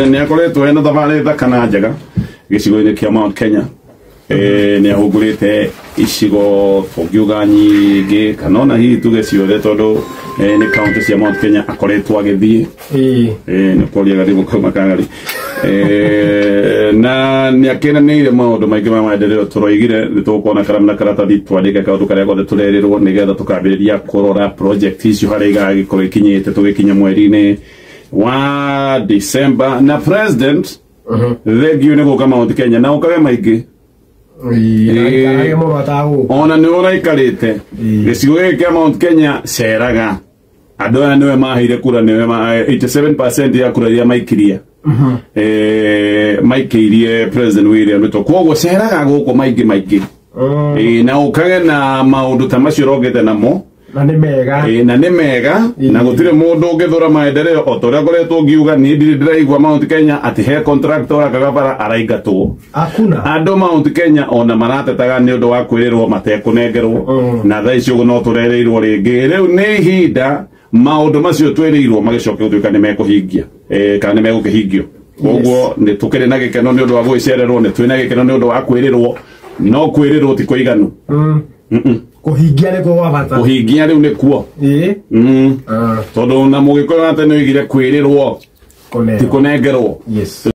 Nĩ akoretwo ena thabarĩ thaka na njega gĩcigo-inĩ kĩa Mount Kenya. Nĩ ahungurĩte icigo tũngiuga nyingĩ kana ona hihi tuge ciothe, tondũ nĩ kaunti cia Mount Kenya akoretwo agĩthiĩ. Nĩ kũria gathimũ kau makagari. Na nĩ akenanĩire maũndũ maingĩ ma maendeleo. Tũroigire nĩ tũgũkorwo na karamu na karatathi twandĩke kaũndũ karĩa gothe tũrerĩrwo, nĩgetha tũkambĩrĩria kũrora project icio harĩa igagĩkorwo ikinyĩte tũgĩkinya mweri-inĩ wa December. Na president, thengiũ nĩ gũka Mount Kenya na ũkage maingĩ. Ĩĩ, mũno atagũka. Ona nĩ ũraikarĩte gĩcigo gĩkĩ kĩa Mount Kenya, ceraga andũ aya nĩwe maheire kura, nĩwe 87% ya kura iria maikirie, maikĩirie President William Ruto. Koguo ceraga gũkũ maingĩ maingĩ. Na ũkage na maũndũ ta macio ũrokĩte namo. Na nĩ mega. Na nĩ mega na gũtirĩ mũndũ ũngĩthũra maendeleo. O ta ũrĩa ngoretwo ngiuga, niĩ ndirĩ ndĩraigua Mount Kenya atĩ he contractor arakaga bara araingatwo. Hakuna. Andũ Mount Kenya ona maratetaga nĩ ũndũ wa kwĩrĩrwo matekũnengerwo. Na thaa ici ũguo no tũrereirwo rĩngĩ. Rĩu nĩ ihinda maũndũ macio twĩrĩirwo magĩcoke gũtuĩka nĩ mekũhingia, kana nĩ megũkĩhingio. Koguo nĩ tũkĩrĩ na gĩkeno nĩ ũndũ wa gwĩcererwo, nĩ twĩna gĩkeno nĩ ũndũ wa kwĩrĩrwo, no kwĩrĩrwo ti kũiganu. Kũhingia nĩkuo gwa bata. Kũhingia rĩu nĩkuo. Tondũ na mũgĩkũyũ wa tene oigire kwĩrĩrwo Kũneo. Ti kũnengerwo. Yes.